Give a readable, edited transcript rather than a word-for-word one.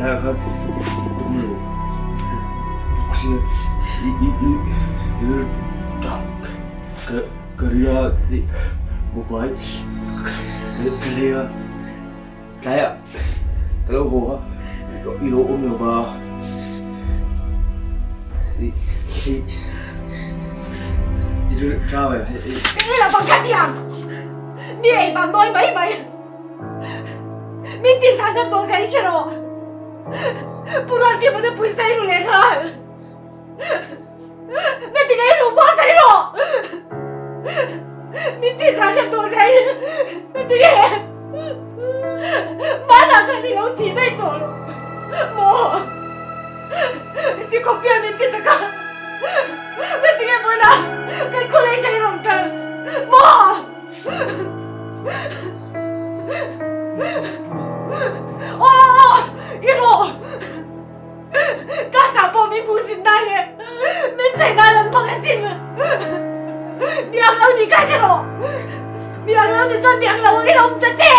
Tlaiah khan tum lo bawk sia i i i i tah ka ka ria buhfai ka lei a tlaiah ka lo haw a i lo awm lo va i i i tah ve i. Eng ilo bang kha tiang mi ei bang nawi mai mai. Min ti zan em tawh zai hre rawh. Pu Ruatkima te pawisa i ru leh nghal. Na ti ngei ru pawh zai rawh. Min ti zan em tawh zai. Na ti nge. Mana khan i lo thi daih tawh lo. Maw. Ti khawp hian min ti zak a. Na ti nge pawina kan college ah i rawn kal. Maw. Aw i rawh Ka sa pawh min hmuhsit na leh min chei na lam bawk asin Mi ang lo ni ka hre rawh Mi ang lo ni chuan mi ang lo ang i lo awm ta che.